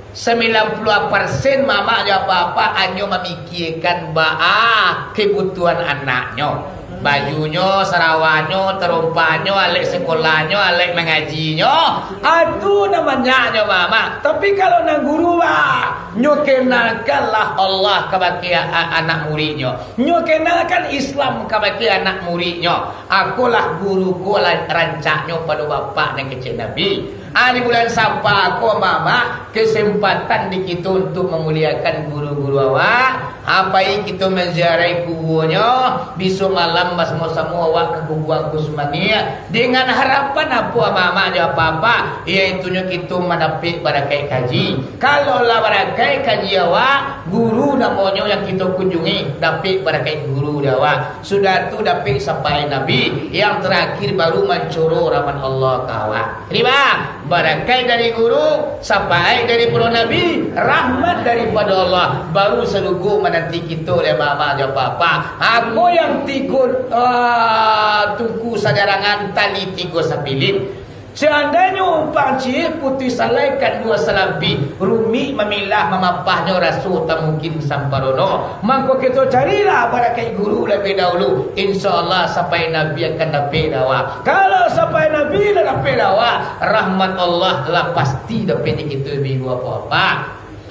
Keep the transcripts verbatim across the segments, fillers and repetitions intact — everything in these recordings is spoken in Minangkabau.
Sambilan puluah persen mamak jo apak-apak hanyo mamikiakan baa kebutuhan anaknyo. Bajunyo, sarawanyo, tarompahnyo, alek sekolahnyo, alek mangajinyo. Atu nan banyaknyo mamak. Tapi kalau nan guru, bah, nyo kenalkanlah Allah kabake a-, a-, anak muridnyo. Nyo kenalkan Islam kabake anak muridnyo. Akolah guru ko la-, rancaknyo pado bapak nan kecek Nabi. Ah, di bulan Sapa ko, mamak, kesempatan di kito untuk mamuliakan guru-guru awak. Ah, pai kito manziarahi kubuanyo, bisuak malam basamo-samo awak ka kubuang Kusmania, dengan harapan apo, mamak jo apak-apak, yaitunyo kito mandapek barakaik kaji. Kalau lah barakaik kaji awak, guru namonyo yang kito kunjungi, dapek barakaik guru di awak. Sudah tu dapek sapaat Nabi, yang terakhir baru mancoro rahmat Allah ka awak. Jadi, bah, barakaik dari guru, sapaat dari pado Nabi, rahmat daripado Allah, baru sarugo mananti kito, dek mamak jo apak-apak. Ako yang tigo, ah, tungku sajarangan, tali tigo sapilin. Seandainyo umpang ciek putuih salai kandua salabi, rumik mamilah mamapahnyo raso tak mungkin samparono. Mangko kito carilah barakaik guru labiah dahulu. Insya Allah sapaat Nabi akan dapek dek awak. Kalau sapaat Nabi lah dapek dek awak, rahmat Allah lah pasti dapek di kito ibu apak-apak.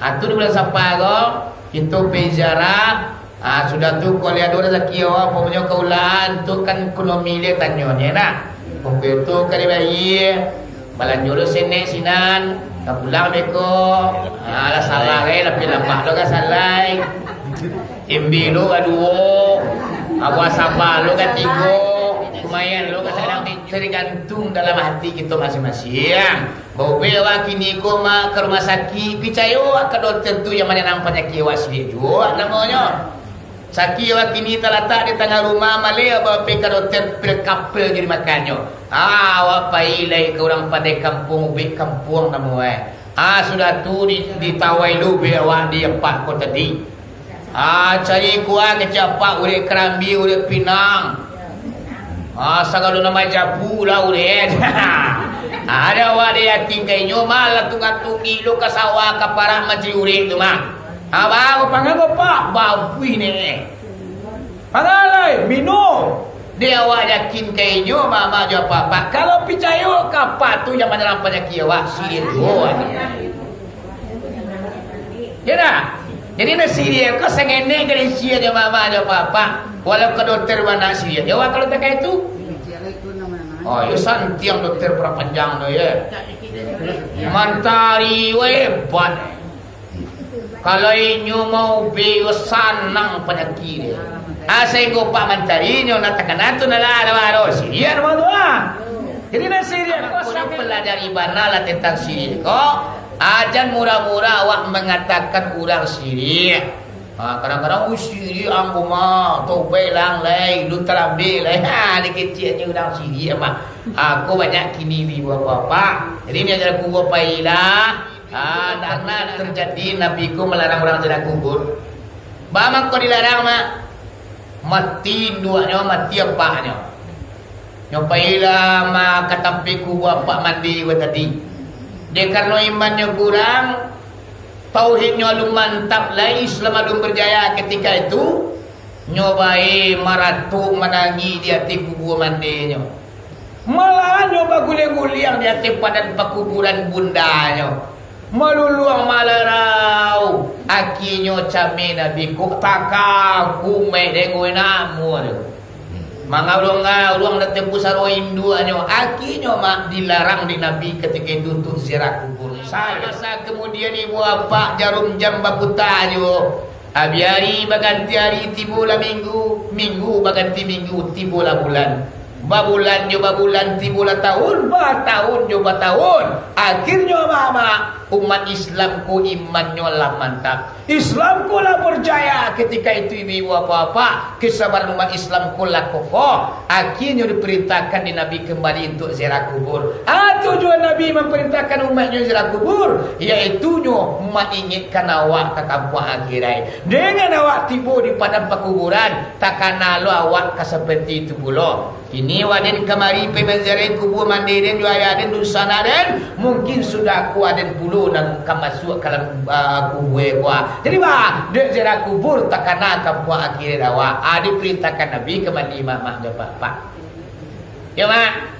Ah, tu di bulan Sapa ko, kito pai ziarah. Ah, sudah tu, kok lai ado rasaki awak, pokoknyo ka ulaan tu kan ekonomi dia tanyo ni nah. Pokok tu ka dibayar. Balanjo lo senek sinan, ka pulang beko. Ah, lah salah lai, tapi lamak lo ka salai. Imbi lo ka duo, awa saba lo ka tigo. Lumayan lo ka sadang, tergantung dalam hati kito masing-masing. Baubek awak kini ko, mak, ka rumah sakik, picayo awak ka dokter tu yang manyanang panyakik awak siriah juo namonyo. Sakik awak kini talatak di tangah rumah, maleh awak pai ka dokter, pil kapel jo dimakannyo. Ah, awak pai lai ka urang pandai kampuang, ubek kampuang namo e. Ah, sudah tu di, ditawai lo ubek awak di apak ko tadi. Ah, cari kuah kecap apak, urek karambia, urek pinang. Ah, sagalo namo jabu lah urek. Ado awak dek yakin ka inyo, malah tungga-tunggi lo ka sawah, ka parak mancari urek tu mah. Ah, baru pangan bapak, babuih ni. Pangan lai, minum. Dek awak yakin ka inyo, mamak jo apak-apak. Kalau picayo ka apak tu yang manyanang panyakik awak, siriah juo. Ya dah. Jadi nan siriah ko sangenek gadang sia jo mamak jo apak-apak. Walau ka dokter bana siriah. Ya, wah, kalau takai tu. Oh, yo santiang dokter parah panjang tu, ya. Mantari, wah, hebat. Kalau inyo maubek, yo sanang panyakik dia. Ah, sahinggo Pak Mantari nyo nak takana tu, nah lah, lah, lah, siriah mah tu, ah. Jadi nan siriah ko, pelajari bana lah tentang siriah ko. Ajan murah-murah awak mangatakan urang siriah. Ha, kadang-kadang, "Ui, siriah ambo mah, tobaik lang lai, lu talambek lai." Ha, dikecek aja urang siriah mah. Ha, ko banyak kini di bapak-bapak. Jadi, ni aja kuwa pailah. Ha, karena terjadi Nabi ko melarang orang ziarah kubur. Ba mangko dilarang, mak? Mati induaknyo, mati apaknyo. Nyo pailah ma-, ka tampek kubua apak mandi ko tadi. Dek karano imannyo kurang, tauhidnyo alun mantap lai, Islam alun berjaya ketika itu, nyo bae maratok manangih di ateh kubua mandinyo. Malahan nyo baguliang-guliang di ateh padan pakuburan bundanyo. Maluluang malarau, akinyo cameh Nabi ko takagum dek namo tu. Manga urang, urang lah tempuh saro induaknyo, akinyo mak dilarang dek Nabi ketika itu untuk ziarah kubur. Samasa kemudian ibu apak jarum jam baputa juo. Abih ari baganti ari, tibolah minggu, minggu baganti minggu, tibolah bulan. Babulan jo babulan, tibolah taun, batahun jo batahun. Akhirnyo, amak-amak, umat Islam ko imannyo lah mantap. Islam ko lah berjaya ketika itu, ibu-ibu, apak-apak. Kesabaran umat Islam ko lah kokoh. Akhirnyo diperintahkan dek Nabi kembali untuk ziarah kubur. Ah, tujuan Nabi memperintahkan umatnyo ziarah kubur, yaitunyo maingekkan awak ka kampuang akhirat. Dengan awak tibo di padang pakuburan, takana lo awak ka seperti itu pulo. Kini waden kamari pai manziarahi kubua mande den jo ayah den, dunsanak den. Mungkin sudah ko waden pulo nan ka masuak ka dalam, ah, kubua ko, ah. Jadi, bah, dek ziarah kubur takana kampuang akhirat awak. Ah, diparintahkan Nabi ka mandi, mak-mak jo apak-apak. Yo, mak.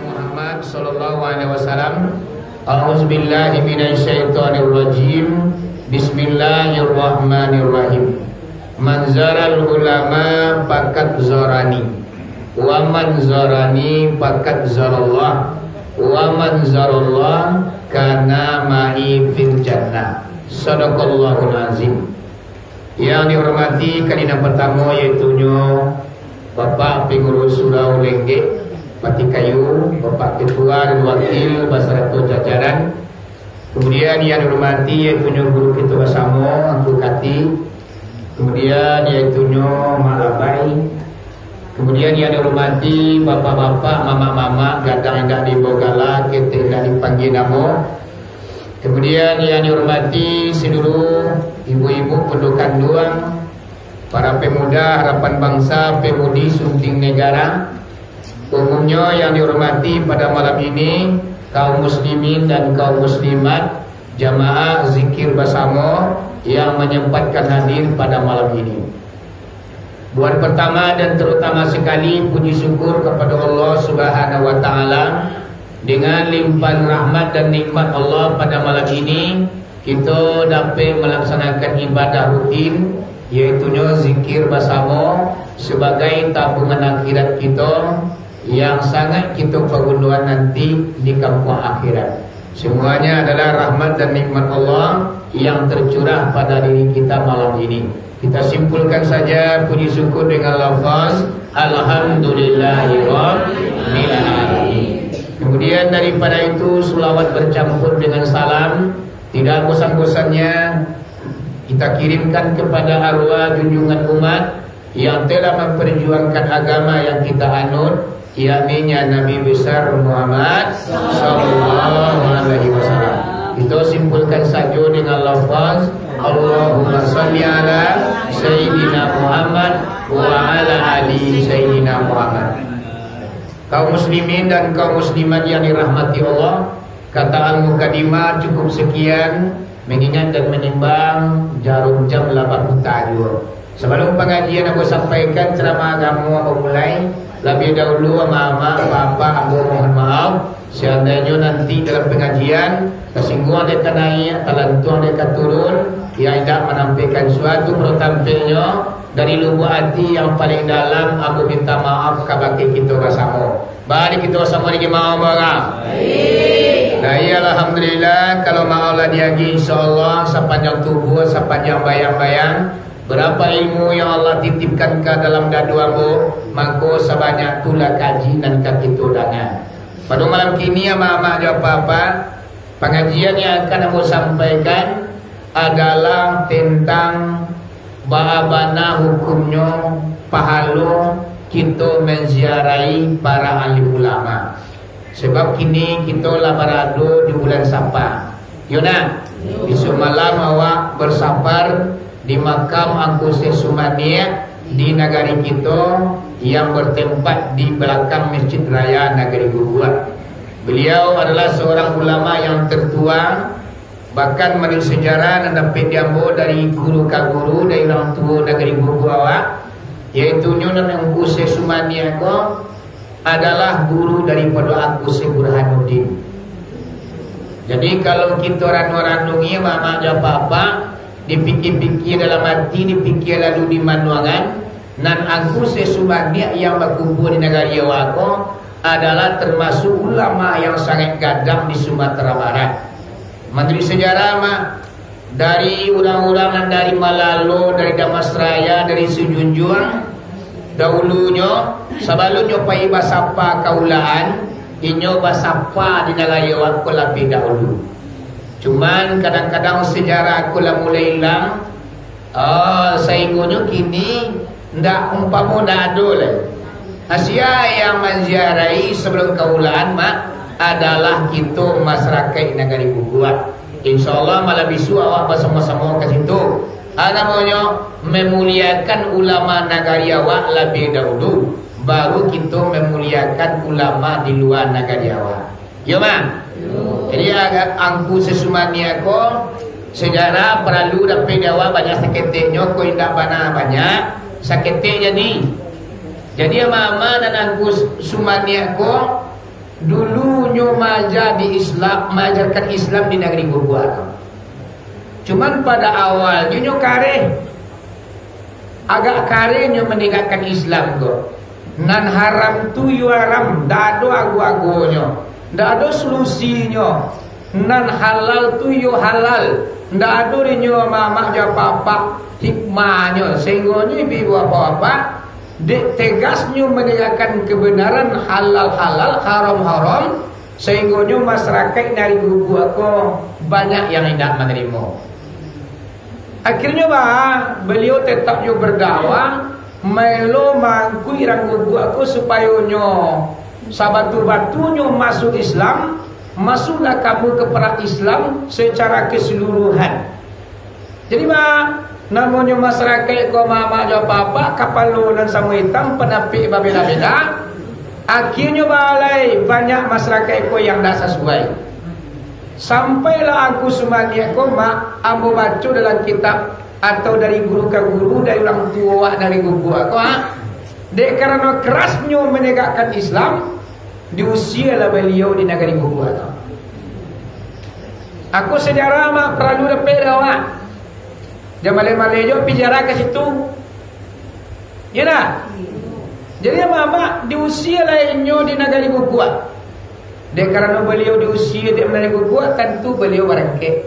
Muhammad sallallahu alaihi wasallam. A'udzubillahi minasyaitonirrajim. Bismillahirrahmanirrahim. Man zaral ulama faqad zarani. Wa man zarani faqad zarallah. Wa man zarallah kana ma'i fil jannah. Sadaqallahul azim. Yang dihormati, kali nan partamo, yaitunyo Bapak Pangurus Surau Lenggek, Patih Kayu, Bapak Ketua dan Wakil basarato jajaran. Kemudian yang dihormati, yaitunyo guru kito basamo, Angku Kati. Kemudian yaitunyo Mak Labai. Kemudian yang dihormati bapak-bapak, mamak-mamak, gadang indak dibawo gala, ketek indak dipanggia namo. Kemudian yang dihormati seluruh ibu-ibu pandudukan duang, para pemuda harapan bangsa, pemudi sunting negara, umumnyo yang dihormati pada malam ini, kaum muslimin dan kaum muslimat, jamaah zikir basamo yang menyempatkan hadir pada malam ini. Buat pertama dan terutama sekali, puji syukur kepada Allah Subhanahu wa Ta'ala. Dengan limpahan rahmat dan nikmat Allah, pada malam ini, kito dapek melaksanakan ibadah rutin, yaitunyo zikir basamo, sebagai tabungan akhirat kito yang sangat kito pagunoan nanti di kampuang akhirat. Semuanya adalah rahmat dan nikmat Allah yang tercurah pada diri kita malam ini. Kita simpulkan saja puji syukur dengan lafaz, "Alhamdulillahirabbil alamin." Kemudian daripada itu, selawat bercampur dengan salam tidak bosan-bosannya kita kirimkan kepada arwah junjungan umat yang telah memperjuangkan agama yang kita anut, yakni Nabi Besar Muhammad sallallahu alaihi wasallam. Kita simpulkan sajo dengan lafaz, "Allahumma salli ala Sayyidina Muhammad wa ala ali Sayyidina Muhammad." Kaum muslimin dan kaum muslimat yang dirahmati Allah, kata al-mukadimah cukup sekian, mengingat dan menimbang jarum jam lah baputa juo. Sabalum pangajian ambo sampaikan, ceramah agamo ambo mulai, labiah dahulu, amak-amak, apak-apak, ambo mohon maaf, seandainyo nanti dalam pangajian tasingguang dek ka naiak, talantuang dek ka turun, yang indak manampekkan suatu paro tampeknyo, dari lubuak ati yang paling dalam, ambo minta maaf kabake kito basamo. Baa dek kito basamo niki, maaf bara? Baik. Nah, iyo, alhamdulillah, kalau maaf lah diagiah, insyaallah, sapanjang tubuah, sapanjang bayang-bayang, berapa ilmu yang Allah titipkan ka dalam dadu ambo, mangko sabanyak tu lah kaji nan ka kito danga. Pado malam kini, amak-amak jo apak-apak, pangajian yang akan ambo sampaikan adalah tentang baa bana hukumnyo pahalo kito manziarahi para alim ulama. Sebab kini kito lah barado di bulan Safar. Yo nah, bisuak malam awak bersafar di makam Angku Syekh Sumaniak di nagari kito yang bertempat di belakang Masjid Raya Nagari Guguak. Beliau adalah seorang ulama yang tertua, bahkan manuruik sejarah nan dapek di ambo dari guru ka guru, dari urang tuo nagari Guguak awak, yaitunyo nan Angku Syekh Sumaniak ko adalah guru daripado Angku Syekh Burhanuddin. Jadi, kalau kito randuang-randuangi, amak-amak jo apak-apak, Dipikia-pikia dalam ati, dipikia lalu di manuangan, nan Angku Syekh Sumaniak yang bakubuah di nagari awak ko adalah termasuk ulama yang sangat gadang di Sumatera Barat. Manuruik sejarah mah, dari urang-urang nan dari Malalo, dari Dharmasraya, dari Sijunjuang, dahulunyo, sabalumnyo pai basapa ka Ulakan, inyo basapa di nagari awak ko labiah dahulu. Cuman kadang-kadang sejarah ko lah mulai ilang, ah, sainggonyo kini ndak, umpamo ndak ado lai. Nah, sia yang manziarahi sabalun ka Ulakan mah adalah kito masarakaik nagari Guguak. Insya Allah malam bisuak awak basamo-samo ka situ. Ah, namonyo memuliakan ulama nagari awak labiah dahulu, baru kito memuliakan ulama di lua nagari awak. Iyo, mah? Jadi, agak Angku Syekh Sumaniak ko, sejarah paralu dapek di awak banyak saketeknyo, ko indak bana banyak, saketek jadi. Jadi, ama-ama nan Angku Sumaniak ko, dulunyo maaja di Islam, maajarkan Islam di nagari Guguak. Cuman pada awalnyo nyo kareh. Agak kareh nyo manegakkan Islam ko. Nan haram tu yo haram, ndak ado ago-agonyo, ndak ado solusinyo. Nan halal tu yo halal, ndak ado dinyo mamak jo apak-apak hikmahnyo. Sahinggonyo ibu-ibu bapak-bapak, dek tegasnyo manegakkan kebenaran halal-halal, haram-haram, sahinggonyo masarakaik nagari Guguak ko banyak yang indak manarimo. Akhirnyo, bah, baliau tetap jo berdakwah, maelo maangkuik urang Guguak ko supayonyo sabatul-batulnyo masuak Islam, masuaklah kamu ka parak Islam secara keseluruhan. Jadi, bah, namonyo masarakaik ko mamak jo apak-apak, kapalo nan samo itam, pandapek babeda-beda, akhirnyo, bah, lai banyak masarakaik ko yang ndak sasuai. Sampailah Angku Sumaniak ko, mak, ambo baco dalam kitab atau dari guru ka guru, dari urang tuo awak dari Guguak ko, ha? Dek karano kerasnyo manegakkan Islam, diusialah baliau di nagari Guguak ko. Angku sejarah, mak, paralu dapek dek awak. Jan maleh-maleh jo pai ziarah ka situ. Iyo ndak? Jadi, amak-amak, diusialah inyo di nagari Guguak. Dek karano baliau diusia dek nagari Guguak, tantu baliau barangkek.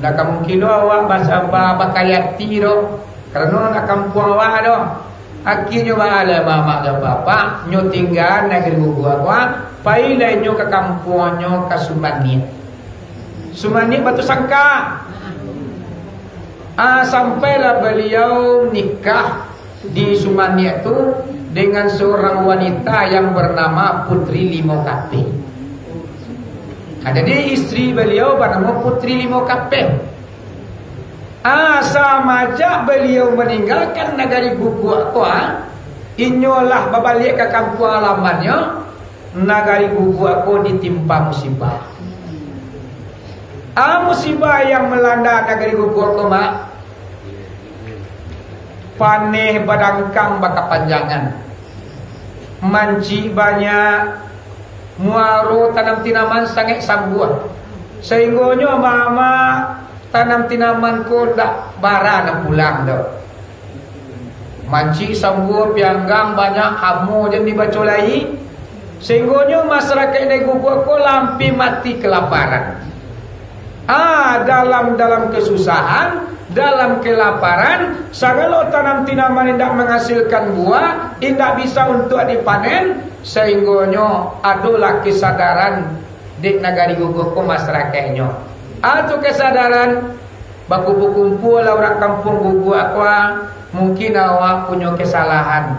Ndak ka mungkin doh awak basa-, ba-, bakayati doh, karano ndak kampuang awak doh. Akhirnyo, baa lah amak-amak jo apak-apak, nyo tingga nagari Guguak ko, pailah inyo ka kampuangnyo, ka Sumaniak. Sumaniak Batu Sangka. Ah, sampailah baliau nikah di Sumaniak tu dengan seorang wanita yang bernama Putri Limo Kapeh. Nah, jadi isteri baliau banamo Putri Limo Kapeh. Ah, samajak baliau maninggalkan nagari Guguak ko, ah, inyo lah babaliak ka kampuang halamannyo, nagari Guguak ko ditimpa musibah. Ah, musibah yang melanda nagari Guguak ko, mak, paneh badangkang bakapanjangan, mancik banyak, muaro tanam tinaman sangaik sambuah, sahinggonyo amak-amak tanam tinaman ko ndak bara nan pulang doh. Mancik sambuah pianggang banyak, hamo jan dibaco lai, sahinggonyo masarakaik nagari Guguak ko lah ampia mati kalaparan. Ah, dalam, dalam kesusahan, dalam kalaparan, sagalo tanam tinaman indak manghasilkan buah, indak bisa untuak dipanen, sahinggonyo adolah kesadaran dek nagari Guguak ko masarakaiknyo. Ah, tu kesadaran, bakumpua-kumpualah urang kampuang Guguak ko, ah, mungkin awak punyo kesalahan.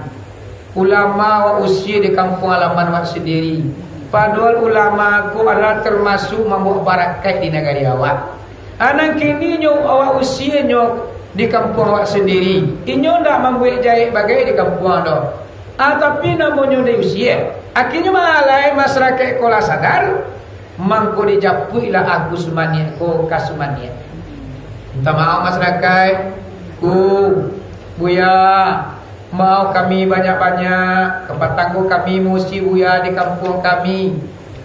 Ulama awak usia di kampuang halaman awak sandiri, padohal ulama ko adalah termasuk mambaok barakaik di nagari awak. Ah, nan kini nyo awak usianyo di kampuang awak sandiri, inyo ndak mambuek jahek bagai di kampuang doh. Ah, tapi namonyo diusia, akhirnyo malah lai masarakaik ko lah sadar, mangko dijapuiklah Angku Sumaniak ko ka Sumaniak. Minta maaf masarakaik, Ku, Buya, maaf kami banyak-banyak, kapatang ko kami mausia Buya di kampuang kami,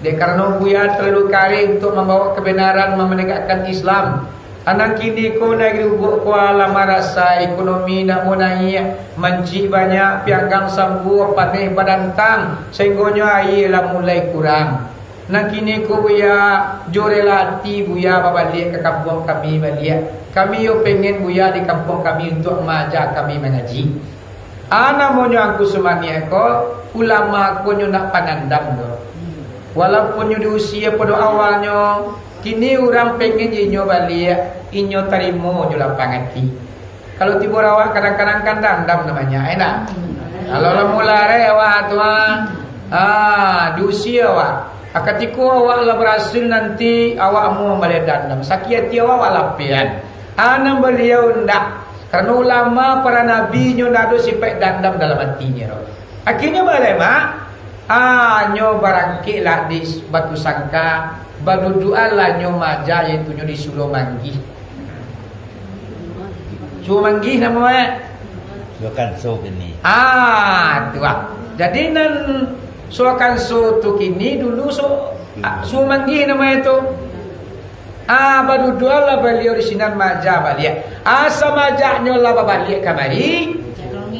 dek karano Buya talalu kareh untuak mambaok kabenaran, mamanegakkan Islam. Nan kini ko nagari Ubuk ko lah marasa ekonomi nak mau naiak, mancik banyak, pianggang sambua, paneh badantang, sainggonyo aia lah mulai kurang. Nan kini ko Buya, jo rela ati Buya babaliak ka kampuang kami baliak. Kami yo pengen Buya di kampuang kami untuak maaja kami mangaji. A, namonyo Angku Sumaniak ko, ulama ko nyo ndak pandandam doh. Walaupun nyo di usia pado awalnyo, kini urang pengen jo inyo baliak, inyo tarimo jo lapang ati. Kalau tibo awak kadang-kadang kan dandam namonyo, enak. Kalau lah mulai awak tu, ah, ah, di usia awak. Ah, katiko awak lah barasil nanti, awak mau mambaliak dandam. Sakik ati awak, awak lapian. Ah, nan baliau ndak. Karano ulama, para nabi nyo ndak ado sipaik dandam dalam atinyo. Akhirnyo baa lai, Mak? Ah, nyo barangkeklah di Batu Sangka, baduduaklah nyo maaja, yaitu nyo di Sulo Manggih. Sulo Manggih namo e? Suakanso kini. Ah, tu ah. Jadi nan Suakanso tu kini dulu so, ah, Sulo Manggih namo e tu. Ah, baduduaklah baliau di sinan maaja baliak. Ah, samajaknyo lah babaliak kamari,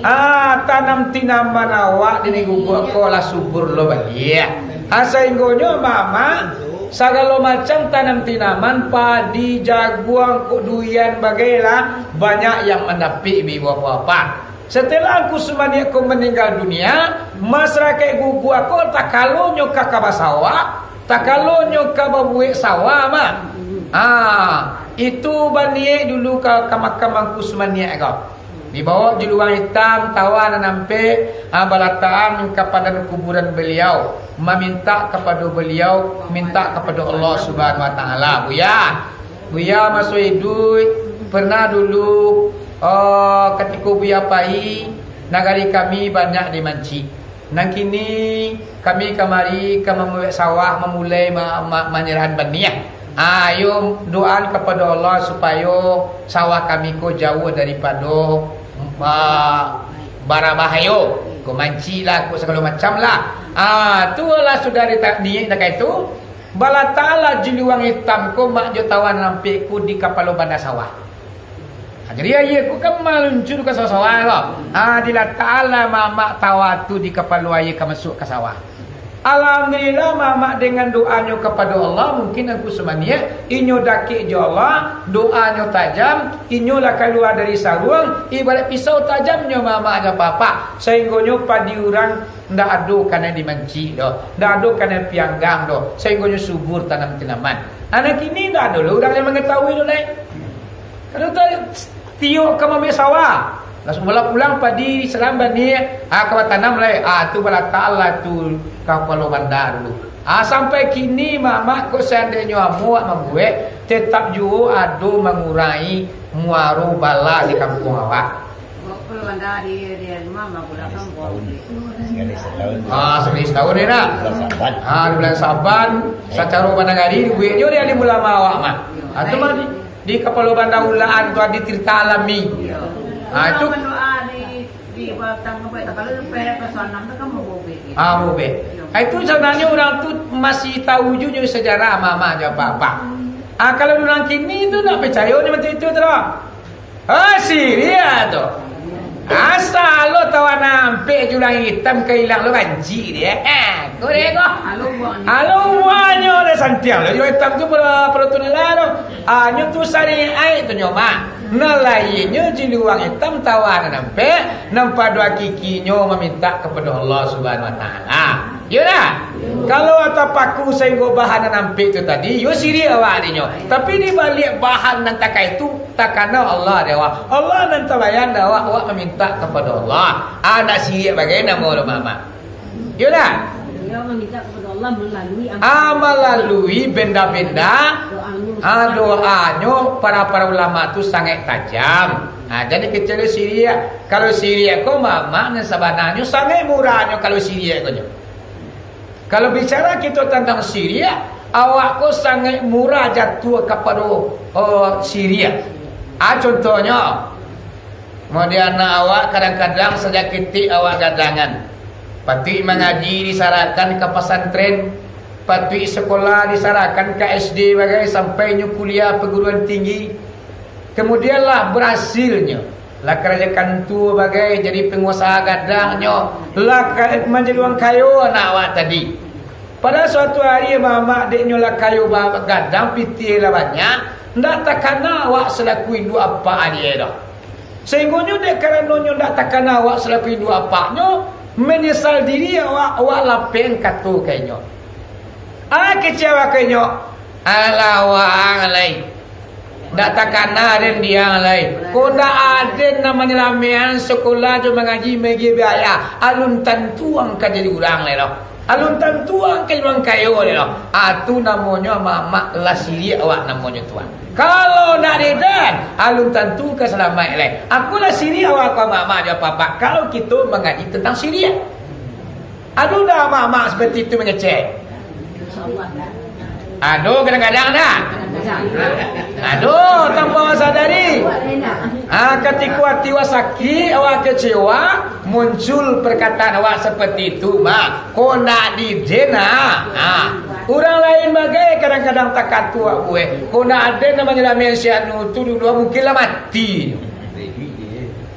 ah, tanam tinaman awak di Nagari Ubuk ko lah subur lo baliak. Ah, sainggonyo mamak, sagalo macam tanam tinaman, padi, jaguang, kok duian, bagailah, banyak yang mandapik bi bapak-bapak. Setelah Angku Sumaniak ko maninggal dunia, masarakaik Gugua ko takalonyo ka, ka basawah, takalonyo ka babuek sawah, mah. Ha, itu baniaik dulu ka, ka makam Angku Sumaniak ko. Dibaok juluang itam, tawa nan ampek, ha, balatakan ka padan kuburan baliau, mamintak kapado baliau, mintak kapado Allah Subhanahu Wa Taala. Buya, Buya maso iduik, pernah dulu, oh, katiko Buya pai, nagari kami banyak dimancik. Nan kini kami kamari ka mamuek sawah, mamulai ma-, ma-, manyerahan baniah. Ah, ayo doaan kapado Allah supayo sawah kami ko jauah daripado, ah, bara bahayo. Ko mancik lah, ko sagalo macam lah. Ah, tu lah sudah dita-, niaik nak itu. Balatakanlah juluang itam ko, mak jo tawa nan ampek ko, di kapalo banda sawah. Ha, jadi aia ko kan maluncur ka sawah-sawah ko. Ha, dilatakkanlah mamak tawa tu di kapalo aia ka masuak ka sawah. Alhamdulillah, mamak dengan doanyo kapado Allah, mungkin Angku Sumaniak, inyo dakek jo Allah, doanyo tajam, inyo lah kalua dari saruang, ibarat pisau tajamnyo mamak jo apak-apak, sainggonyo padi urang ndak ado kanai dimancik doh, ndak ado kanai pianggang doh, sainggonyo subur tanam tanaman. Anak kini ndak ado lo urang yang mangatahui doh lai. Karano tu tiok ka maambiak sawah. Lah, subalah pulang padi salam baniak, ah, ka batanam lai. Ah, tu balataklah tu kapalo banda dulu. Ah, sampai kini, mamak, kok seandainyo ambo wak mambuek, tetap juo ado mangurangi muaro bala di kampuang awak. Kapalo banda di, di rumah mah, bulan kan. Sakali satahun. Ah, sakali satahun, yo, nak? Bulan Saban. Ah, di bulan Saban, sacaro banagari dibueknyo dek alim ulama awak mah. Ah, tu mah di, di kapalo banda ulaan tu ado carito alami. Iyo. Ah, itu. Kalau berdoa di, di batang kebun, kalau lepas, lepas enam tu kan mau bobek, gitu. Ah, bobek. Iyo. Ah, itu sabananyo urang tu masih tahu juo sejarah mama jo apak-apak. Ah, kalau urang kini tu ndak picayo ni macam itu tu doh. Ah, siriak tu. Asal lo tawa nan ampek juluang itam ka ilang lo banci dia. Ah, ko dia ko. Alo buahnyo. Alo buahnyo lah santiang lo. Juluang itam tu pado, pado tu lah tu. Ah, nyo tu sariak tu nyo mah. Nan lainnyo juluang itam tawa nan ampek, nan pado hakikinyo mamintak kapado Allah Subhanahu Wa Taala. Iyo dak? Kalau tapaku sainggo bahan nan ampek tu tadi, yo siriak awak dinyo. Tapi di baliak bahan nan takah itu, takana Allah dek awak. Allah nan tabayang dek awak, awak mamintak kapado Allah. Ah, ndak siriak bagai namo lo mamak. Iyo dak? Beliau mamintak kapado Allah malalui Ah, malalui benda-benda, doanyo, ah, doanyo para-para ulama tu sangaik tajam. Ah, jadi kecek lo siriak. Kalau siriak ko mamak nan sabananyo sangaik murahnyo kalau siriak ko nyo. Kalau bicara kito tantang siriak, awak ko sangaik murah jatuah kapado, oh, siriak. Ah, contohnyo, mode anak awak kadang-kadang sajo ketek awak gadangan. Patuik mangaji disarahkan ka pasantren, patuik sakolah disarahkan ka S D bagai sampai nyo kuliah paguruan tinggi. Kemudianlah barasilnyo, lah karajo kantua bagai, jadi pangusaha gadangnyo, lah ka-, manjadi urang kayo anak awak tadi. Pada suatu ari, mamak, dek nyo lah kayo ba-, gadang, pitih lah banyak, ndak takana awak salaku induak apak ari doh. Sahinggonyo dek karanonyo ndak takana awak salaku induak apaknyo, manyesal diri awak, awak lapeh kato ka inyo. Ah, kecek awak ka inyo, "Alah, wang lai. Ndak takana den diang lai. Ko ndak aden nan manyalamekan sakolah jo mangaji, maagiah biaya. Alun tantu ang ka jadi urang lai doh. Alun tantu ang ka jadi urang kayo lai doh." Ah, tu namonyo mamak, lah siriak awak namonyo tu, ah. Kalau ndak dek den, alun tantu ka salamaik lai. Aku lah siriak awak ko mamak jo apak-apak, kalau kito mangaji tantang siriak. Ado ndak mamak seperti itu mangecek? Ado kadang-kadang ndak? Ado, tanpa awak sadari. Ah, katiko ati awak sakik, awak kecewa, muncul perkataan awak seperti itu, mak. Ko ndak dek den, ah. Ah. Urang lain bagai kadang-kadang takato awak buek. Ko ndak aden nan manyalamekan si anu tu dulu, mungkin lah mati.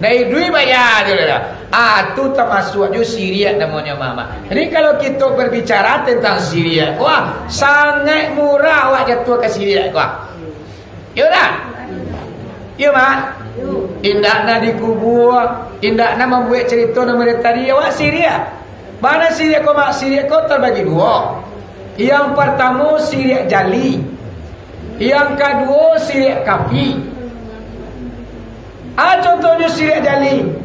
Ndak iduik baya tu lah. Ah, tu tamasuak jo siriak namonyo, mamak. Jadi, kalau kito berbicara tentang siriak, wah, sangaik murah awak jatuah ka siriak, wah. Iyo ndak? Iyo, mak? Indak nak dikubua, indak nak mambuek carito nan model tadi, awak siriak. Bana siriak ko, mak? Siriak ko tabagi duo. Yang partamo siriak jali. Yang kaduo siriak kafi. Ah, contohnyo siriak jali.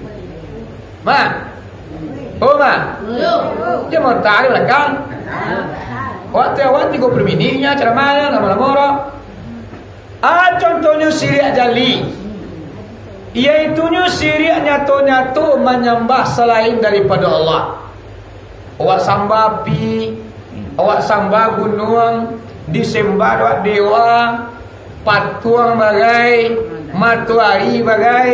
Mak. Oh, mak. Dia mau tarik belakang. Waktu awak tigo puluh minitnya ceramahnya, lama-lama orang. Ah, contohnyo siriak jali. Yaitunyo siriak nyato-nyato manyambah salain daripado Allah. Awak sambah api, awak sambah gunuang, disembah awak dewa, patuang bagai, matoari bagai.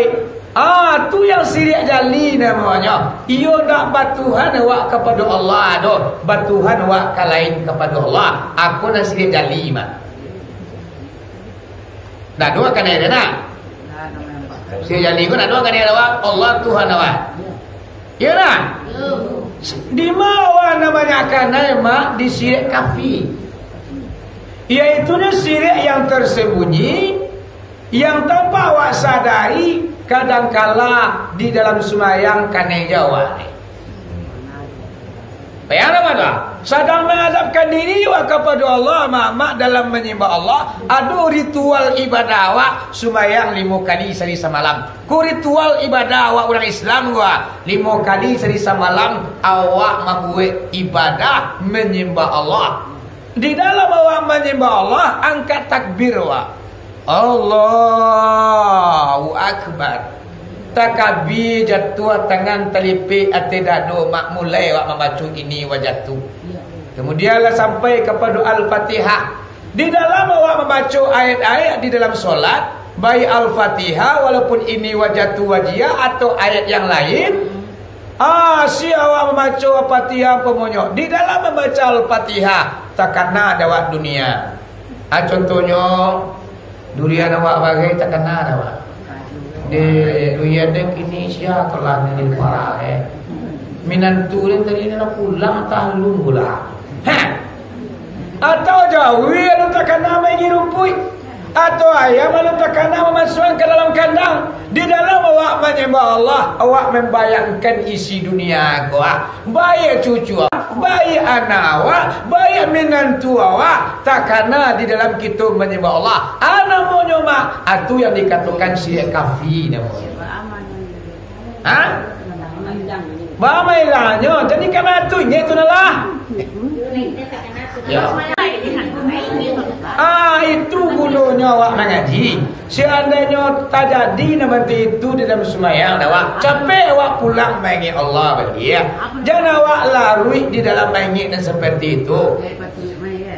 Ah, tu yang siriak jali namonyo. Iyo ndak batuhan awak kapado Allah doh, batuhan awak ka lain kapado Allah. Ako nan siriak jali, mak. Ndak ado kanai den, nah. Siriak jali ko ndak ado kanai awak, Allah Tuhan awak. Iyo nah. Dima awak nan banyak kanai, mak? Di siriak kafi. Yaitunyo siriak yang tersembunyi, yang tanpa awak sadari, kadangkala di dalam sumbayang kanai jo awak. Bayangkan, mak, tu. Sadang mangadapkan diri awak kapado Allah, mak, mak, dalam manyambah Allah, ado ritual ibadah awak, sumbayang limo kali sahari samalam. Ko ritual ibadah awak urang Islam ko, limo kali sahari samalam awak mambuek ibadah manyambah Allah. Di dalam awak manyambah Allah, angkek takbir awak. Allahu Akbar. Takabia jatuah tangan talipek ateh dado, mak, mulai awak mambaco ini wajatu. Kamudian lah sampai kapado Al-Fatihah. Di dalam awak mambaco ayat-ayat di dalam solat, baik Al-Fatihah, walaupun ini wajatu wajia atau ayat yang lain, ah, sia awak mambaco Al-Fatihah, ampun monyo. Di dalam mambaco Al-Fatihah, takana dek awak dunia. Ah, contohnyo, durian awak bagai takana dek awak. Dek, durian dek kini sia kalah ni di parah, eh. Minantu den tadi ni lah pulang, antah alun pulang. Hah? Atau jawi alun takana maigi rumpuik, atau ayam alun takana mamasuakan ka dalam kandang. Di dalam awak manyambah Allah, awak mambayangkan isi dunia ko, ah. Baiak cucu awak, baiak anak awak, baiak minantu awak, takana di dalam kito manyambah Allah. Ah, namonyo, mak, ah, tu yang dikatokan siriak kafi namonyo. Ha? Baa mailanyo, jadi kana tu, inyo tu nah lah. Ya. Ah, itu gunonyo awak mangaji. Seandainyo tajadi nan seperti itu di dalam sumbayang awak, capek awak pulang maingek Allah baliak. Jan awak laruik di dalam maingek nan seperti itu.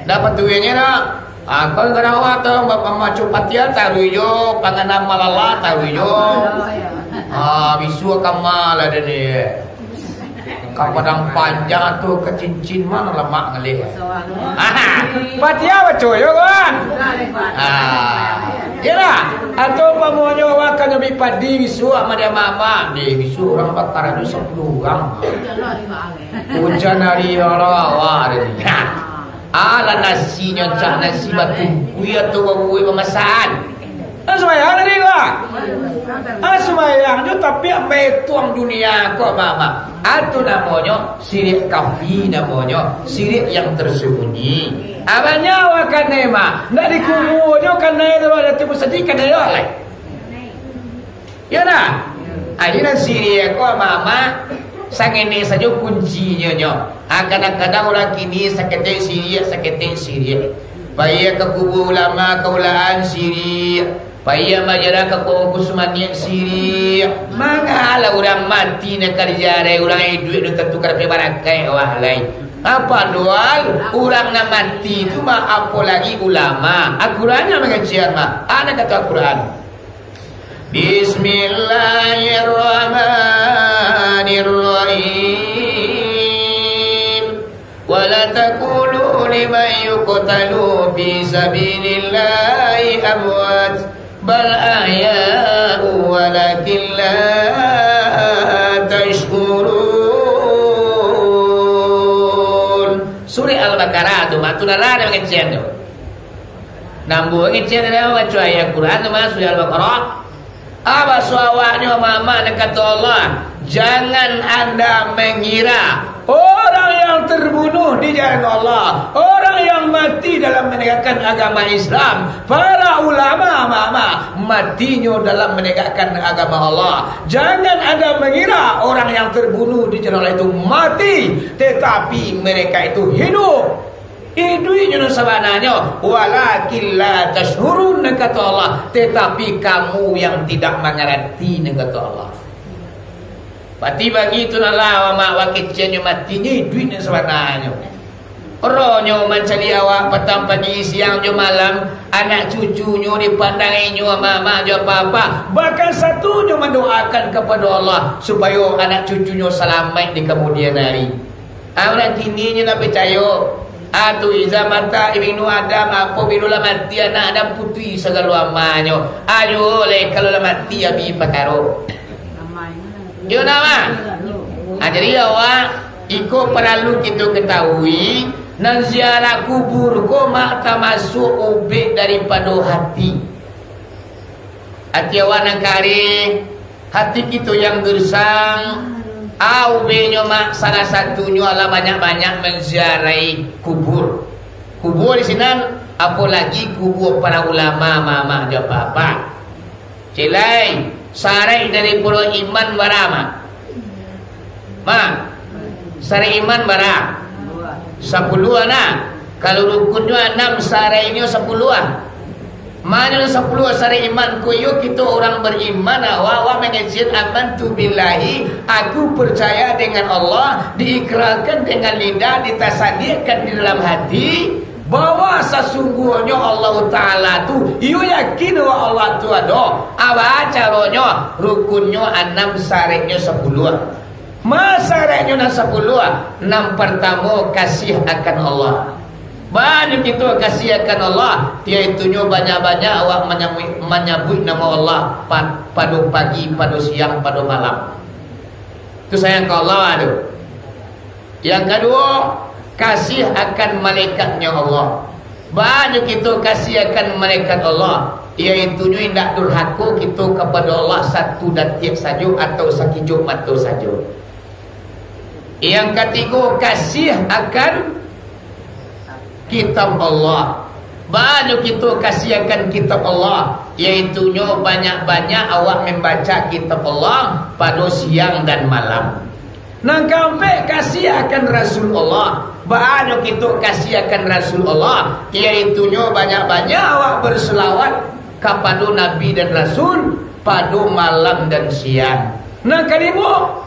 Dah patuihnyo dah. Ah, kalau kadang awak tu ba-, bamaco Fatihah taruih jo, panganam malala taruih jo. Ah, bisuak kama lah dia ni. Ka Padang Panjang tu, ka cincin mano lamak ngalih. Ah, Fatihah baco jo, kawan. Ah, Iyolah, atau umpamonyo awak ka nyabik padi bisuak, madiam amak, deh, bisuak urang bakaran tu sapuluah urang. Ujan ari awak-awak tadi. Nah, alah nasinyo cak nasi batungkui atau babuih bamasaan. Ah, sumbayang tadi ko. Ah, sumbayang jo tapi ambai tuang dunia ko, amak-amak. Ah, tu namonyo syirik kafi namonyo, syirik yang tersembunyi. Abanyo awak kanai mah, ndak dikubua nyo kanai tu, ado tipu saji kanai yo lai. Yo dah. Aji nan siriah ko amak-amak, sangene sajo kuncinyo nyo. Ah, kadang-kadang urang kini saketek siriah, saketek siriah. Pai ka kubua ulama kaulaan siriah. Pai majarah ka Kuang Kusmaniak siriah. Mangalah urang mati nan ka dijarah, urang iduik nan tantu ka dapek barakaik awak lai. Apa doal urang nan mati tu mah, apolagi ulama. Al-Quran nan mangecekan mah. Ana kato Al-Quran. Bismillahirrahmanirrahim. Wala taqulu liman yuqtalu fi sabilillahi amwat, bal ahya'u walakin la tashkurun. Surah Al-Baqarah tu, mak tu nalah dah mangecekan tu. Nambuang ngecek dari awak baco ayat Quran tu mah, surah Al-Baqarah. Apa suawaknyo, amak-amak, nan kato Allah, jangan anda mengira orang yang terbunuh di jalan Allah, orang yang mati dalam menegakkan agama Islam, para ulama, amak-amak, matinyo dalam menegakkan agama Allah. Jangan anda mengira orang yang terbunuh di jalan Allah itu mati, tetapi mereka itu hidup. Iduiknyo nan sabananyo, walakin la tashkurun, nan kato Allah, tetapi kamu yang tidak mangarati, nan kato Allah. Pati bagi tu nalah amak wakeciannyo matinyo iduik nan sabananyo. Rohnyo mancari awak patang pagi, siang jo malam, anak cucunyo dipandanginnyo amak-amak jo apa-apa. Bahkan satunyo mandoakan kapado Allah supayo anak cucunyo salamaik di kamudian ari. Ah, urang kini nyo ndak picayo. Ah, tu iza mata ibnu Adam, apo bilo lah mati anak Adam, putuih sagalo amalnyo. Ayo leh, kalau lah mati, abih pakaro. Yo, nama? Ah, jadi awak, iko paralu kito katahui, nan ziarah kubur ko mak tamasuak ubek daripado hati. Hati awak nan kareh, hati kito yang gersang, ah, ubeknyo mak salah satunyo alah banyak-banyak manziarahi kubur. Kubur di sinan, apolagi kubur para ulama, mama jo bapak. Cilai, saraik daripado iman bara, mak? Mak, saraik iman bara? Sapuluah nah. Kalau rukunnyo anam, saraiknyo sapuluah. Mano sapuluah saraik iman ko? Iyo, kito urang bariman, awak, awak mangecek amantu billahi, aku percaya dengan Allah, diikrarkan dengan lidah, ditasdiakkan di dalam hati, bahwa sasungguahnyo Allah Ta'ala tu, iyo yakin bahwa Allah tu ado. Apa caronyo? Rukunnyo anam, saraiknyo sapuluah. Ma saraiknyo nan sapuluah? Nan partamo, kasiah akan Allah. Banyak kito kasiah akan Allah, yaitunyo banyak-banyak awak manyabuik, manyabuik namo Allah pa-, pado pagi, pado siang, pado malam. Tu sayang ka Allah tu. Yang kaduo, kasiah akan malaikatnyo Allah. Banyak kito kasiah akan malaikat Allah, yaitunyo indak durhako kito kapado Allah satu datiak sajo atau sakijok mato sajo. Yang katigo, kasiah akan kitab Allah. Banyak kito kasiah akan kitab Allah, yaitunyo banyak-banyak awak mambaca kitab Allah pado siang dan malam. Nan kaampek, kasiah akan Rasulullah. Banyak kito kasiah akan Rasulullah, yaitunyo banyak-banyak awak berselawat kapado Nabi dan Rasul pado malam dan siang. Nan kalimo,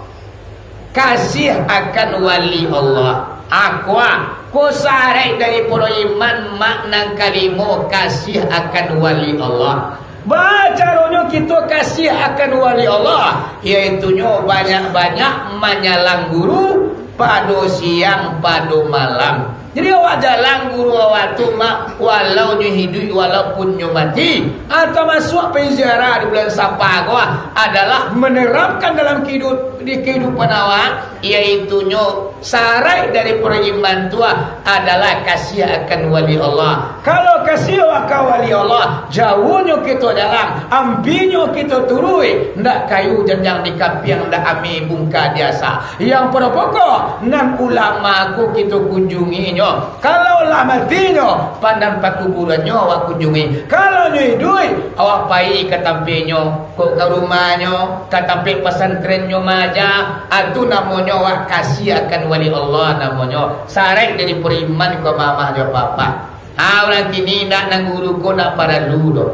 kasiah akan wali Allah. Akua, ko saraik daripado iman, mak nan kalimo, kasiah akan wali Allah. Bacaronyo kito kasiah akan wali Allah, yaitunyo banyak-banyak manyalang guru pado siang, pado malam. Jadi awak jalang guru awak tu, Mak, walau nyo hiduik, walaupun nyo mati. Ah, tamasuak pai ziarah di bulan Sapa ko, ah, adalah menerapkan dalam kehidup-, di kehidupan awak, yaitunyo syarat dari bariman tu, ah, adalah kasiah akan wali Allah. Kalau kasiah akan wali Allah, jauahnyo kito jalang, ampinyo kito turuik, ndak kayu janjang di kapiang, ndak ameh bungka di asa. Yang pokok-pokok, nan ulama ko kito kunjunginyo. Kalau lah matinyo, pandan pakuburannyo awak kunjungi. Kalau nyo iduik, awak pai ka tampenyo, ko ka rumahnyo, ka tampek pasantrennyo maaja, atu namonyo awak kasiah akan wali Allah namonyo. Syarat dari bariman ko, Mamak jo Bapak. Ha, urang kini ndak nan guru ko ndak paralu doh.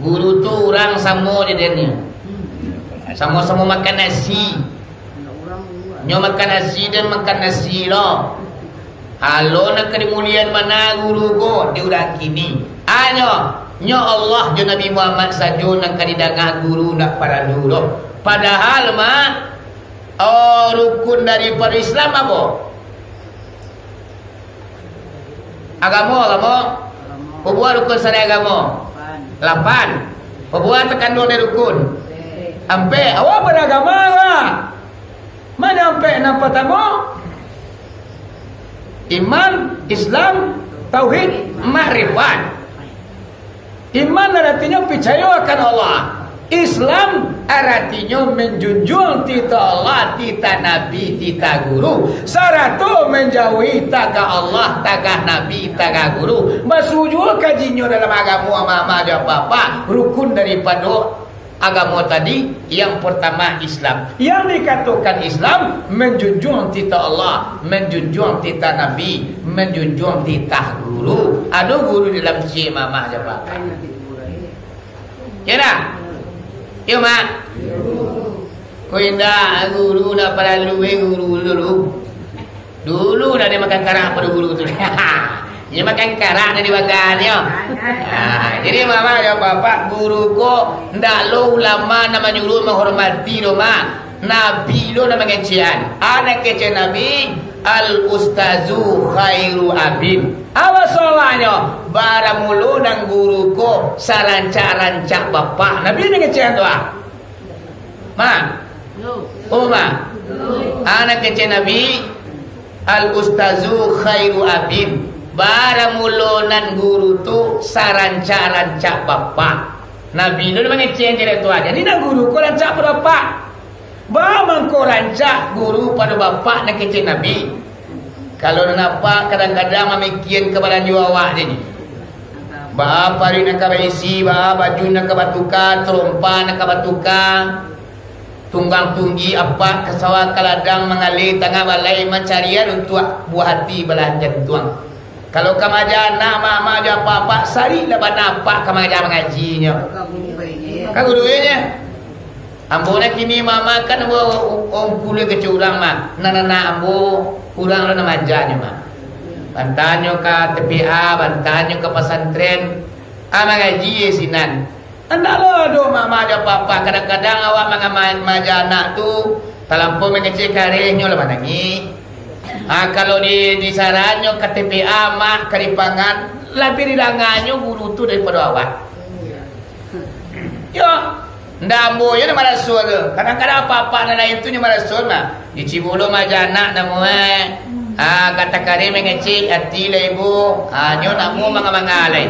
Guru tu urang samo je den ni. Samo-samo makan nasi. Nyo makan nasi, den makan nasi lo. Alo nan ka dimuliakan bana guru ko di urang kini. Anyo, nyo Allah jo Nabi Muhammad sajo nan ka didanga, guru ndak paralu doh. Padahal, Mak, oh, rukun daripado Islam apo? Agamo, agamo. Pabuah rukun syariat agamo? Lapan. Pabuah takanduang dari rukun? Ampek. Awak baragama lah. Mano ampek? Nan partamo, iman, Islam, tauhid, makrifat. Iman aratinyo picayo akan Allah. Islam aratinyo manjunjuang titah Allah, titah Nabi, titah guru, sarato manjauahi tagah Allah, tagah Nabi, tagah guru. Basuo juo kajinyo dalam agamo, Mamak jo Bapak, rukun daripado agamo tadi, yang partamo Islam. Yang dikatokan Islam, manjunjuang titah Allah, manjunjuang titah Nabi, manjunjuang titah guru. Ado guru dalam ciek, Mamak jo Bapak. Yo ndak? Yo, Mak. Ko indak, guru ndak paralu, eh, guru dulu. Dulu dah dia makan karak pado guru tu. Dia makan karak dari baganyo. Ha, jadi, Mamak jo Bapak, guru ko ndak lo ulama nan manyuruah manghormati doh, Mak. Nabi lo nan mangecekan. A nan kecek Nabi, al ustazu khairu abin. Apo soalnyo? Baramulo nan guru ko sarancak-rancak bapak. Nabi nan mangecekan tu, ah. Ma? Oh, ma. A nan kecek Nabi, al ustazu khairu abin. Baramulo nan guru tu sarancak-rancak bapak. Nabi lo nan mangecekan caro tu, ah. Jadi nan guru ko rancak pado bapak. Baa mangko rancak guru pado bapak nan kecek Nabi? Kalau nan apak kadang-kadang mamikian ka balanjo awak jadi. Baa paruik nan ka baisi, baa baju nan ka batuka, tarompa nan ka batuka, tunggang tunggi apak ka sawah ka ladang, manggaleh tangah balai mancarian untuak buah ati balahan jantuang. Kalau ka maaja anak, mamak jo apak-apak, sarilah bana apak ka maaja mangajinyo. Ka guru inyo. Ambo nan kini mamak kan ambo ungkul kecek urang mah. Nan anak ambo urang lo nan maajanyo mah. Bantuannyo ka T P A, bantuannyo ka pasantren. Ah, mangaji sinan. Andaklah doh mamak jo apak-apak, kadang-kadang awak manga-, maaja anak tu talampau mangecek karehnyo lah manangih. Ah, kalau di, di sarannyo ka T P A, mak, ka dipangan, labiah didanganyo guru tu daripado awak. Yo, ndak ambo yo nan maraso tu. Kadang-kadang apak-apak nan lain tu nyo maraso mah. Di Cibulo maaja anak namo, eh. Ah, kata kari mangecek ati lah ibu. Ah, nyo namo manga-manga lai.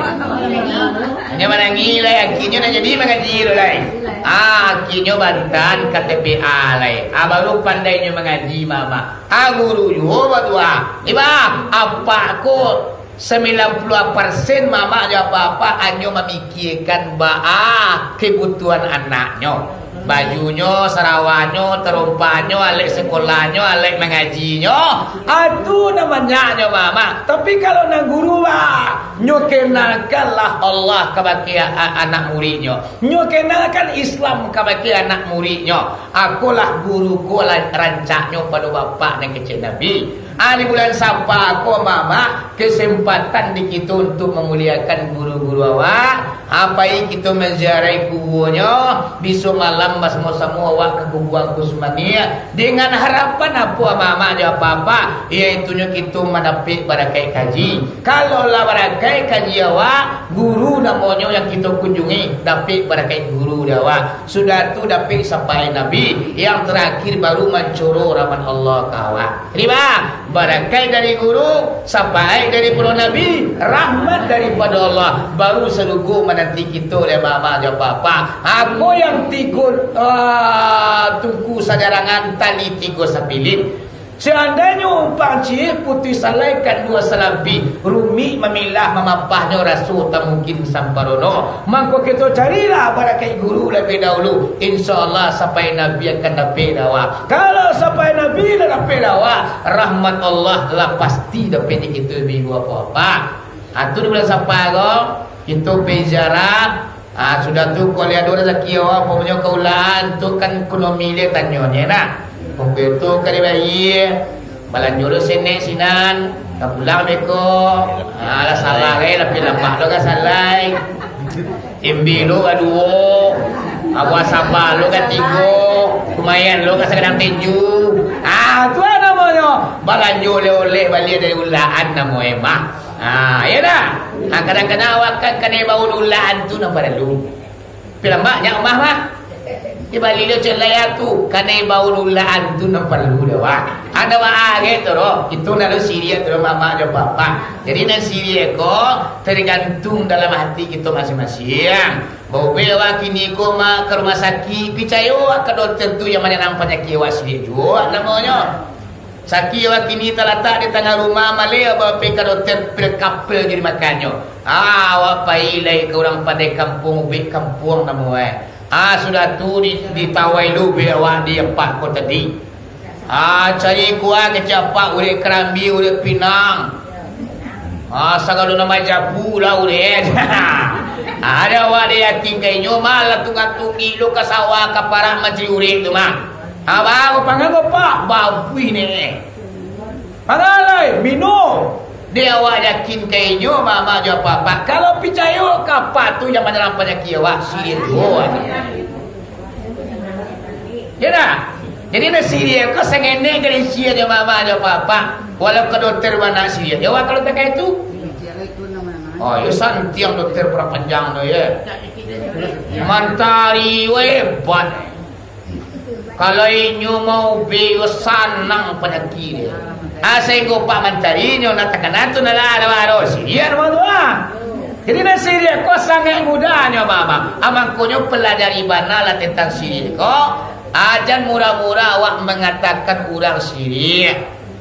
Nyo manangih lai, akinyo nak jadi mangaji tu lai. Ah, akinyo bantuan ka T P A lai. Ah, baru pandai nyo mangaji mamak. Ah, guru juo batua. Iba, apak ko Sambilan puluah persen mamak jo apak-apak hanyo mamikiakan baa kabutuhan anaknyo. Bajunyo, sarawanyo, tarompanyo, alek sakolahnyo, alek mangajinyo. Atu nan banyaknyo mamak. Tapi kalau nan guru, bah, nyo kenalkanlah Allah kabake a-, anak muridnyo. Nyo kenalkan Islam kabake anak muridnyo. Akolah guru ko lah rancaknyo pado bapak nan kecek Nabi. Ah, di bulan Sapa ko, mamak, kesempatan di kito untuk mamuliakan guru-guru awak. Apai kito manziarahi kubuanyo, bisuak malam basamo-samo awak ka Kubua Angku Sumangik, dengan harapan apo, amak-amak jo apak-apak, yaitunyo kito mandapek barakaik kaji. Kalau lah barakaik kaji awak, guru namonyo yang kito kunjungi, dapek barakaik guru di awak. Sudah tu dapek sapaik Nabi, yang tarakhir baru mancoro rahmat Allah ka awak. Jadi, bang, barakaik dari guru, sapaik daripado Nabi, rahmat daripado Allah, baru sarugo mananti kito dek mama jo papa. Apo yang tigo, ah, tungku sajarangan, tali tigo sapilin. Seandainyo umpang ciek putuih salai kandua salampih, rumik mamilah mamapahnyo raso tak mungkin samparono. Mangko kito carilah barakaik guru labiah dahulu. Insya Allah, sapaik Nabi akan dapek dek awak. Kalau sapaik Nabi lah dapek dek awak, rahmat Allah lah pasti dapek di kito minggu apo-apo. Atu di bulan Safar ko, kito pai ziarah. Ah, sudah tu, kok lai ado rasaki awak, umpamonyo ka Ulakan, tu kan ekonomi dia tanyo ni, nah. Waktu itu ka dibayia, balanjo lo senek sinan, ka pulang beko. Ah, lah salah, eh, tapi lamak lo ka salai. Imbi lo ka duo, awak saba lo ka tigo, kumayan lo ka sagadang tinju. Ah, tu lah namonyo balanjo oleh-oleh baliak dari Ulakan namo e mah. Ah, iyo dah. Ah, kadang-kadang awak kan kanai baun Ulakan tu nan paralu. Tapi lamak nyo mah mah. Di Bali lo celai tu, kanai baun Ulakan tu nan paralu dah, wah. Ado wa agai tu doh. Itu nak lo siriah tu doh, mama jo papa. Jadi nan siriah ko tergantung dalam hati kito masing-masing. Baubek awak kini ko mah ka rumah sakik, picayo awak ka dokter tu yang mananang panyakik awak siriah juo namonyo. Sakik awak kini talatak di tangah rumah, maleh awak pai ka dokter, pil kapel jadi makannyo. Ah, awak pai lai ka urang pandai kampuang, ubek kampuang namo e. Ah, sudah tu di, ditawai lo ubek awak di apak ko tadi. Ah, cari kuah kecek apak, urek karambia, urek pinang. Ah, sagalo namo jabu lah urek. Ado awak di yakin ka inyo mah, lah tungga-tunggi lo ka sawah, ka parak mancari urek tu mah. Abang, pangan ko, Pak? Babuih ni. Pangan lai, minum. Dek awak yakin ka inyo, mama jo papa. Kalau picayo ka apak tu, jan mananang panyakik awak, siriah juo. Yo dah. Jadi, nan siriah ko sangenek gadisia jo mama jo papa. Walau ka dokter bana siriah. Yo, awak kalau takai tu. Oh, yo santiang dokter parapanjang tu, yo. Mantari, weh, hebat. Kalau inyo maubek, yo sanang panyakik dia. Ah, sahinggo Pak Mantari inyo nak takana tu, nak lah, lah, lah, siriah mah tu, ah. Jadi, nan siriah ko sangaik mudahnyo, Abang. Ah, mangkonyo pelajari bana lah tentang siriah ko. Ah, jan murah-murah awak mangatakan urang siriah.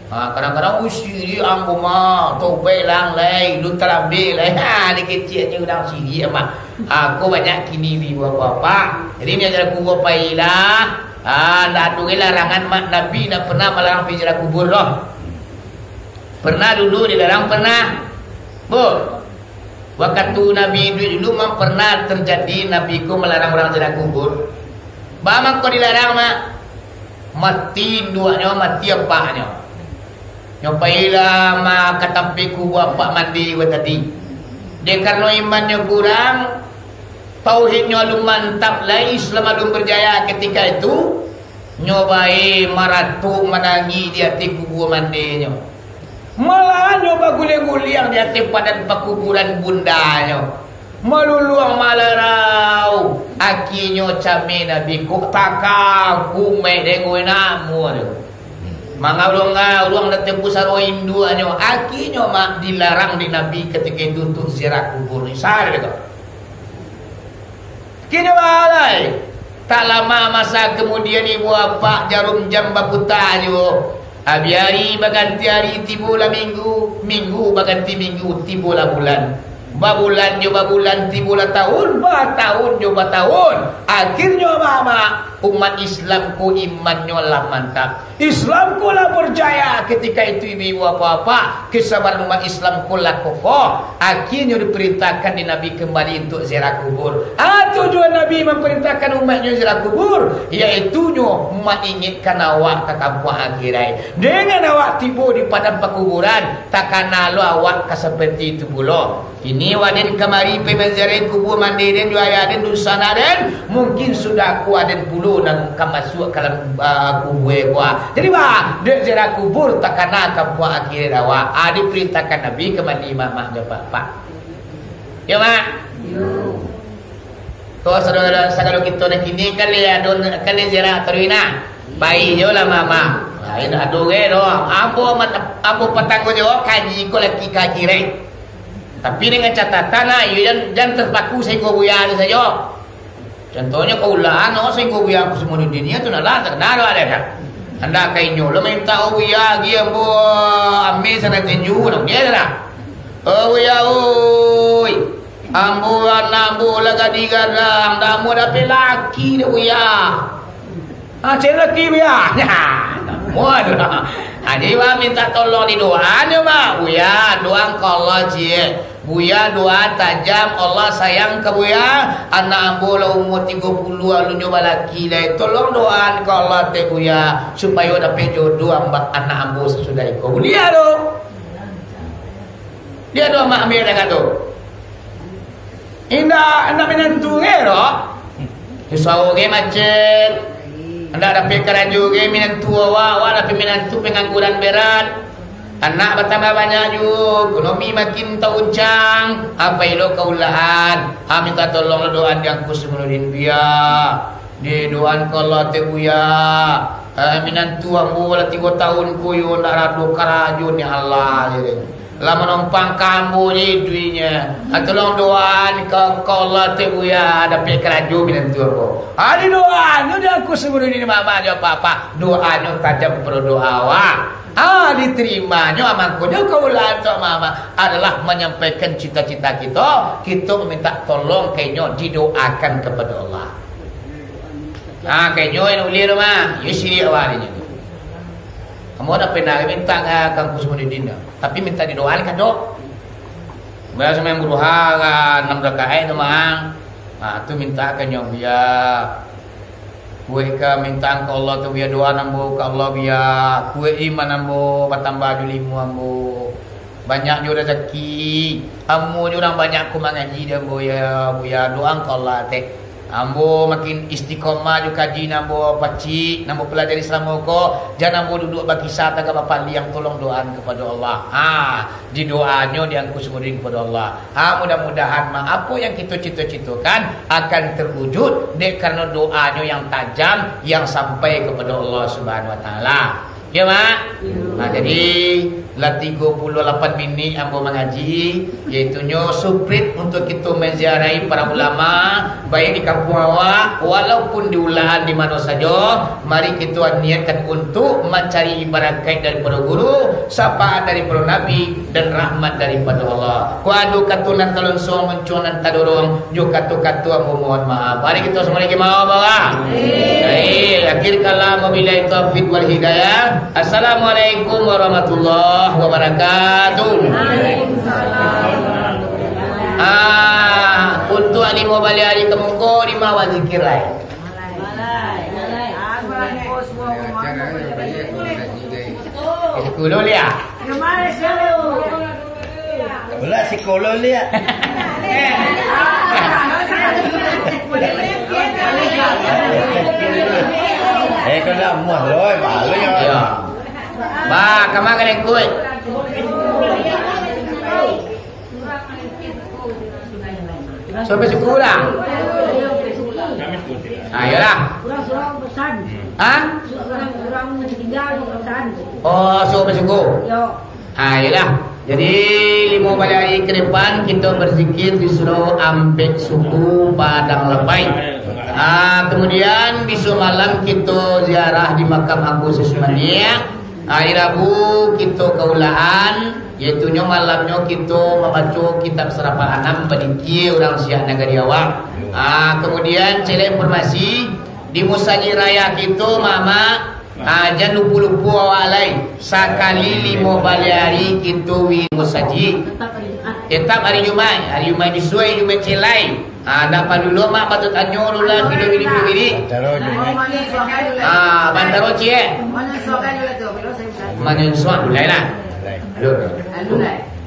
Ha, kadang-kadang, "Ui, siriah ambo mah, tobaik lah ang lai, alun talambek lai." Ha, dikeceknyo urang siriah mah. Ha, ko banyak kini di bapak-bapak. Jadi, ni aja kubur pailah. Ha, ndak ado lai larangan, mak Nabi ndak pernah malarang pai ziarah kubur doh. Pernah dulu dilarang, pernah. Bu, wakatu Nabi iduik dulu, mah pernah terjadi Nabi ko malarang urang ziarah kubur. Ba mangko dilarang, mak? Mati induaknyo, mati apaknyo. Nyo pailah ma-, ka tampek kubur apak mandi ko tadi. Dek karano imannyo kurang, tauhidnyo alun mantap lai, Islam alun berjaya ketika itu, nyo bae maratok manangih di ateh kubur mandinyo. Malahan nyo baguliang-guliang di ateh padan pakuburan bundanyo. Maluluang malarau, akinyo cameh Nabi ko takagumaik dek inyo namuah tu. Mangaruang-ngaruang datang pusaro induaknyo, akinyo mak dilarang dek Nabi katiko itu untuak ziarah kubur. Sah dek ko. Kini balai. Tak lama masa kemudian, ibu apak jarum jam baputa juo. Abih ari baganti ari, tibolah minggu, minggu baganti minggu, tibolah bulan. Babulan jo babulan, tibolah tahun, batahun jo batahun. Akhirnyo, amak-amak, Umat Islam ko imannyo lah mantap. Islam ko lah berjaya. Ketika itu, ibu-ibu, bapak-bapak, kesabaran umat Islam ko lah kokoh. Akhirnyo diperintahkan dek Nabi kembali untuk ziarah kubur. Ah, tujuan Nabi memperintahkan umatnyo ziarah kubur, yaitunyo maingekkan awak ka kampuang akhirat. Dengan awak tibo di padang pakuburan, takana lo awak ka seperti itu pulo. Kini waden kamari pai manziarahi kubua mande den jo ayah den, dunsanak den, mungkin sudah ko aden pulo nan ka masuak ka dalam, ah, kubua ko, ah. Jadi, bah, dek ziarah kubur takana kampuang akhirat awak. Ah, diperintahkan Nabi ka mandi mamak jo bapak. Yo, Mak? Yo. Ko saudara, sagalo kito nan kini kali ado, kali ziarah taruih nah. Pai jo lah, Mama. Lain ado ge doh. Ambo mat-, ambo patangguang jawab kaji ko laki kaji rek. Tapi dengan catatan lah, iyo jan, jan terpaku sainggo buya tu sajo. Contohnyo kaulaan, oh, sainggo buya Angku Sumunuddin, iyo tu nah lah, takana doh ado dah. Anda ka inyo lo minta, oh, buya, agi ambo ameh sana tinju, nah, dia dah. Oh, buya, oi. Ambo, anak ambo lah gadih gadang, dah ambo dapek laki dek buya. Ah, cari laki buya. Nah, muah tu lah. Ah, jadi, bah, minta tolong didoaan yo, bah. Buya, doaan ka Allah, ciek. Buya, doa tajam, Allah sayang ka buya. Anak ambo lah umua tigo puluah, alunnyo balaki lai. Tolong doaan ka Allah, teh, buya, supayo dapek jodoh amba-, anak ambo sasudah iko. Buliah tu. Dia tu amak ambiak dah kato. Indak, indak minantu ge doh. Usaho ge macet. Indak dapek karajo ge minantu awak, awak dapek minantu pangangguran berat. Anak batambah banyak juo, ekonomi makin tauncang. Apo ilo kaulaan? Ah, minta tolong lo doa di Angku Sumunuddin, buya. Didoaan ka Allah, teh, buya. Ah, minantu ambo lah tigo tahun ko yo ndak ado karajo ni, Allah, je. Lah manompang ka ambo je duitnyo. Ah, tolong doaan ka, ka Allah, teh, buya, dapek karajo minantu ambo. Ah, didoaannyo di Angku Sumunuddin, mamak jo bapak. Doanyo tajam kapado doa awak. Ah, diterimanyo, ah, mangkonyo kaulaan tu, mamak, adalah manyampaikan cita-cita kito, kito maminta tolong ka inyo didoakan kapado Allah. Ha, ka inyo nan ulih tu, mah. Iyo, siriak awak inyo tu. Ambo dak pernah minta ka, ka Angku Sumunuddin tu. Tapi minta didoaan ka do. Biaso main buruha ka anam rakaat tu, mah. Ha, tu minta ka inyo, buya. Kuek ka mintaan ka Allah tu, buya. Doa ambo ka Allah, buya. Kuek iman ambo, batambah jo ilmu ambo. Banyak jo rasaki. Ambo jo urang banyak ko mangaji di ambo, ya, buya. Doa ka Allah, tek. Ambo makin istiqomah jo kaji nan ambo pacik, nan ambo pelajari salamo ko, jan ambo duduak bakisah tagak bapaliang, tolong doaan kapado Allah. Ha, didoanyo di Angku Sumunuddin kapado Allah. Ha, mudah-mudahan, ma, apo yang kito cito-citokan akan terwujud, dek karano doanyo yang tajam, yang sampai kapado Allah Subhanahu Wa Taala. Yo, Mak? Yo. Nah, jadi, lah tigo puluah lapan minik ambo mangaji, yaitunyo suprit untuk kito manziarahi para ulama, baik di kampuang awak, walaupun di ulaan di mano sajo, mari kito niatkan untuk mancari barakaik daripado guru, syafaat daripado Nabi, dan rahmat daripado Allah. Ko ado kato nan talonsuang, muncuang nan tadorong, jo kato-kato ambo mohon maaf. Mari kito samo lagi maaf, Bapak. Baik, akhir kalam, wabillahi taufiq wal hidayah. Assalamualaikum warahmatullahi wabarakatuh. Ah, untuk limo baleh ari ka muko, di ma awak zikir lai. Sepuluh liak. Pula sikolah liak. Eh, kena muah loh, malu ya. Yo. Ba, kama kena ikut? Sampai syukur lah. Ah, iyalah. Hah? Oh, suruh bersyukur. Ah, iyalah. Jadi, limo baleh ari ke depan, kita berzikir di Surau Ampek Suku, Padang Labai. Ah, kemudian, besok malam kita ziarah di makam Angku Susmaniak. Hari Rabu kito kaulaan, yaitunyo malamnyo kito mambaco kitab Sarapat Anam, badikir urang siak nagari awak. Ah, kemudian, cek lai informasi, Di musajik raya kito, Mamak, ah, jan lupo-lupo awak lai. Sakali limo baleh ari kito wirid musajik. Tetap ari Jumaik, ari Jumaik bisuak, ari Jumaik ciek lai. Ah, ndak paralu lo, Mak, batatanyo lo lah, pado wirid-wirid. Bantaro Jumaik. Ah, bantaro ciek. Manunsuak, bulai lah. Alun.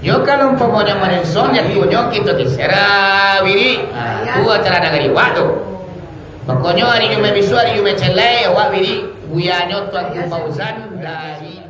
Yo, kalau umpamonyo manunsuak, yo, tuonyo kito geser, ah, wirid. Ah, tu acara nagari awak tu. Pokoknyo ari Jumaik bisuak, ari Jumaik ciek lai, awak wirid. Buyanyo Tuanku Fauzan dari